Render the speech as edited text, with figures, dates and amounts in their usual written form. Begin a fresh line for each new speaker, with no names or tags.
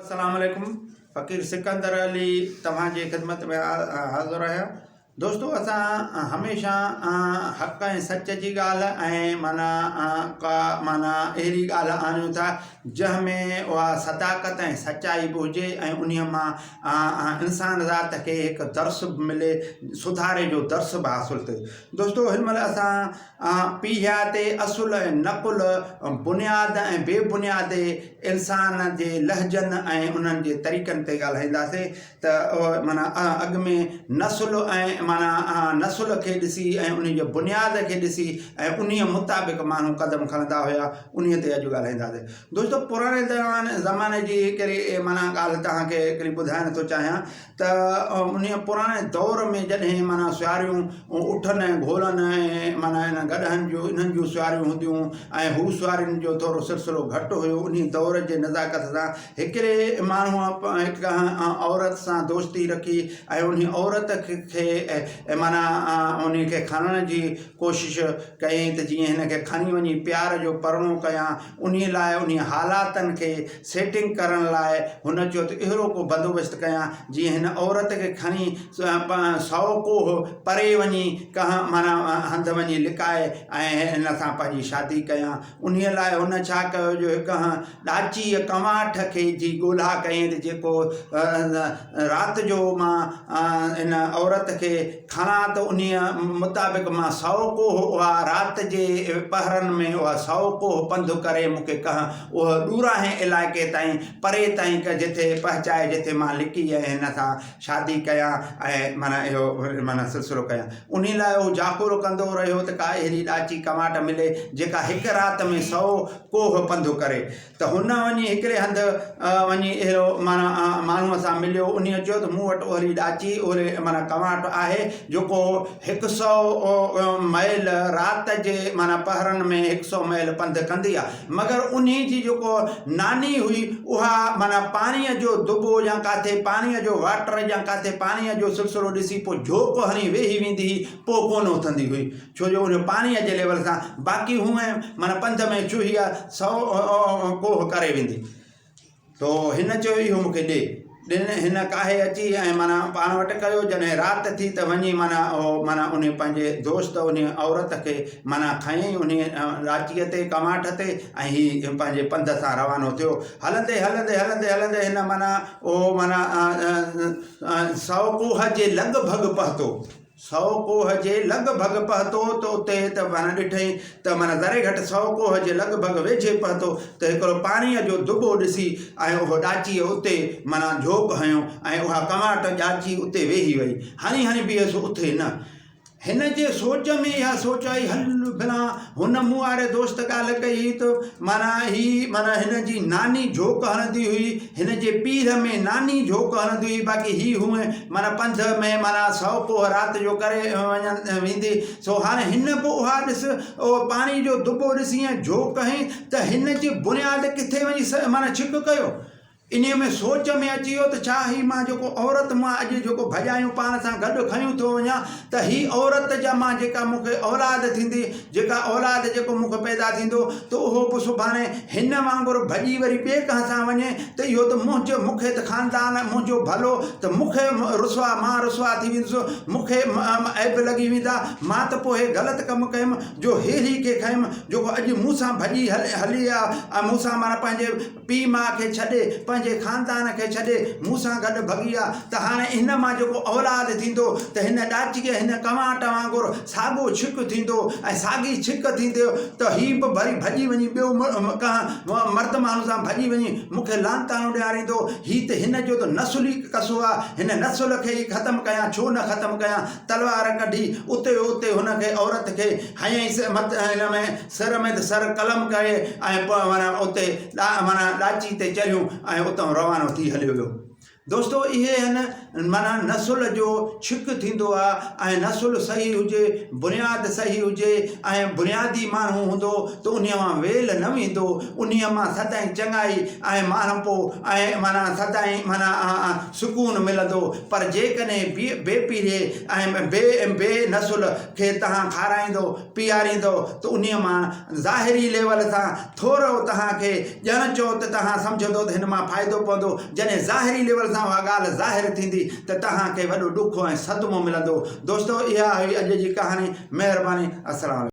السلام عليڪم فقير سڪندر علي توهان جي خدمت ۾ حاضر آهيان دوستو اسان هميشه حق ۽ سچ جي ڳالهه ۽ معنيٰ ڪا معنيٰ اهڙي ڳالهه آڻيون ٿا جنهن ۾ اها صداقت ۽ سچائي به هجي ۽ انهي مان انسان ذات کي هڪ درس به ملي سڌاري جو درس به حاصل ٿئي دوستو هن مهل اسان پيهيا تي اصل ۽ نقل، بنياد ۽ بي بنيادي انسان جي لهجن ۽ انهن جي طريقن تي ڳالهائينداسين ته معنيٰ اڳ ۾ نسل ۽ معنيٰ نسل کي ڏسي ۽ انهي جي بنياد کي ڏسي ۽ انهي مطابق ماڻهو قدم کڻندا هيا انهي تي اڄ ڳالهائينداسين. دوستو پراڻي زماني جي هڪڙي معنيٰ ڳالهه توهان کي هڪڙي ٻڌائڻ ٿو چاهيان ته انهيء پراڻي دور ۾ جڏهن معنيٰ سواريون اٺن ۽ گهوڙن ۽ معنيٰ انهن گڏهن جون انهن جون سواريون هونديون هيون ۽ هو سوارين جو ٿورو سلسلو گهٽ هيو انهيء دور جي نزاڪت سان هڪڙي ماڻهوء هڪ عورت سان دوستي رکي ۽ انهيء عورت کي معنيٰ انهيء کي کڻڻ جي ڪوشش ڪيائين ته جيئن هن کي کڻي وڃي پيار جو پرڻو ڪيان انهيء لاء انهيء حالاتن کي سيٽنگ ڪرڻ لاء هن چيو ته اهڙو ڪو بندوبست ڪيان جيئن هن عورت کي کڻي سئو ڪوهه پري وڃي ڪنهن معنيٰ هنڌ وڃي لڪائي ۽ هن سان پنهنجي شادي ڪيان. انهيء لاء هن ڇا ڪيو جو هڪ ڏاچيء ڪنواٺ کي جي ڳولها ڪيائين ته جيڪو رات جو مان هن عورت کي کڻان ته انهيء مطابق مان سئو ڪوهه اها رات جي پهرن ۾ اها سئو ڪوهه پنڌ ڪري مون کي ڪنهن اهو ڏورانهين علائقي تائين پري تائين جتي پهچائي جتي مان لڪي ۽ هن سان شادي ڪيان ۽ معنيٰ اهو معنيٰ سلسلو ڪيان. انهي لاء هو جاکوڙ ڪندو رهيو ته ڪا اهڙي ڏاچي ڪنواٽ ملي جيڪا هڪ رات ۾ سئو ڪوهه پنڌ ڪري. ته هن وڃي هڪڙي هنڌ وڃي اهڙو معنيٰ ماڻهوء سان مليو، انهيء چيو ته مون وٽ اهڙي ڏاچي، اهڙي معنيٰ ڪنواٽ آهي، جيڪو هڪ سئو ميل رات جي معنيٰ پهرن ۾ هڪ سئو ميل پنڌ ڪندي آهي، مگر انهي جي جيڪو ناني هئي، اها معنيٰ پاڻيء جو دٻو يا ڪاٿي پاڻيء جو واٽر يا ڪاٿي پاڻيء جو سلسلو ڏسي پوء جهوڪ هڻي ويهي ويندي هئي، پوء ڪونه اٿندي هئي. ڇو جو ان پاڻيء جي ليول سان باقي هونئن معنيٰ پنڌ ۾ ڇهي يا سئو ڪوهه ڪري ويندي. تو هن چيو اهو مون کي ڏي. ڏن هن ڪاهي اچي ۽ معنيٰ پاڻ وٽ ڪيو. جڏهن رات ٿي ته وڃي معنيٰ اهو معنيٰ انهي پنهنجي دوست انهي عورت کي معنيٰ کنيائين انهي ڏاچيء تي ڪنواٺ تي ۽ هي پنهنجي پنڌ سان روانو ٿيو. هلندي هلندي هلندي هلندي هن معنيٰ اهو معنيٰ سئو ڪوهه جي لڳ ڀڳ پهتو. سئو ڪوهه جي لڳ ڀڳ پهتو ته اتي ته معنيٰ ڏٺئين ته معنيٰ ذري گهٽ سئو ڪوهه جي لڳ ڀڳ ويجهي پهتو ته هڪڙو پاڻيء جو دٻو ڏسي ۽ اهو ڏاچيء اتي معنيٰ جهوڪ هنيو ۽ اها ڪنواٽ ڏاچي اتي ويهي وئي. هڻي هڻي بيهيس اٿي نه. هن جي سوچ ۾ اها سوچ آئي هل ڀلا هن مون واري دوست ڳالهه ڪئي هئي ته معنيٰ هي معنيٰ هن جي ناني جهوڪ هڻندي هئي هن جي پيرهه ۾ ناني جهوڪ هڻندي هئي باقي هي هونئن معنيٰ پنڌ ۾ معنيٰ سئو ڪوهه رات جو ڪري وڃن ويندي سو هاڻي هن به اها ڏس اهو پاڻي جو دٻو ڏسي ۽ جهوڪ هنئي ته هن جي بنياد ڪٿي وڃي معنيٰ ڇڪ ڪيو انهيء ۾ سوچ ۾ اچي ويو ته ڇا هي مان جيڪو عورت مان اڄ جيڪو ڀڄايون پاڻ سان گڏ کنيون ٿو وڃان ته هي عورت جا مان جيڪا مون کي اولاد ٿيندي جيڪا اولاد جيڪو مون کي پيدا ٿيندو ته اهو به سڀاڻي هن وانگر ڀڄي وري ٻئي ڪنهن سان وڃي ته اهو ته منهنجو مون کي ته خاندان منهنجو ڀلو ته مون کي رسوا مان رسوا ٿي ويندس مون کي عيب لڳي ويندا مان ته پوء هي غلط ڪم ڪيم جو ههڙي کي کنيم جيڪو اڄ مون سان ڀڄي هلي آ ۽ مون سان معنيٰ پنهنجي پيء ماء کي ڇڏي، پنهنجي خاندان کي ڇڏي، مون سان گڏ ڀڳي آ ته هاڻي هن مان جيڪو اولاد ٿيندو ته هن ڏاچيء هن ڪنواٽ وانگر ساڳو ڇڪ ٿيندو ۽ ساڳي ڇڪ ٿيندي ته هي به وري ڀڄي وڃي ٻيو ڪنهن مرد ماڻهو سان ڀڄي وڃي مون کي لعنتاڻو ڏياريندو. هي ته هن جو ته نسل ئي ڪسو آ، هن نسل کي ئي ختم ڪيان، ڇو نه ختم ڪيان؟ تلوار ڪڍي اتي جو اتي هن کي عورت کي هنيائينس مت هن ۾ سر ۾ ته سر قلم ڪري ۽ پوء معنيٰ اتي معنيٰ ڏاچي تي چڙهيون ۽ اتان روانو ٿي هليو ويو. دوستو اهي هن معنيٰ نسل جو ڇڪ ٿيندو آ ۽ نسل صحيح هجي بنياد صحيح هجي ۽ بنيادي ماڻهو هوندو ته انهي مان ويل نه ويندو انهي مان سدائين چڱائي ۽ ماڻهپو ۽ معنيٰ سدائين معنيٰ سڪون ملندو پر جيڪڏهن بي بي پيڙهي ۽ بي بي نسل کي توهان کارائيندو پياريندو ته انهي مان ظاهري ليول سان ٿورو توهان کي ڄڻ چئو ته توهان سمجهندو ته هن مان فائدو پوندو، جڏهن ظاهري ليول سان اها ڳالهه ظاهر ٿيندي ته توهان کي وڏو ڏک ۽ صدمو ملندو. دوستو اها هئي اڄ جي ڪهاڻي. مهرباني. السلام عليڪم.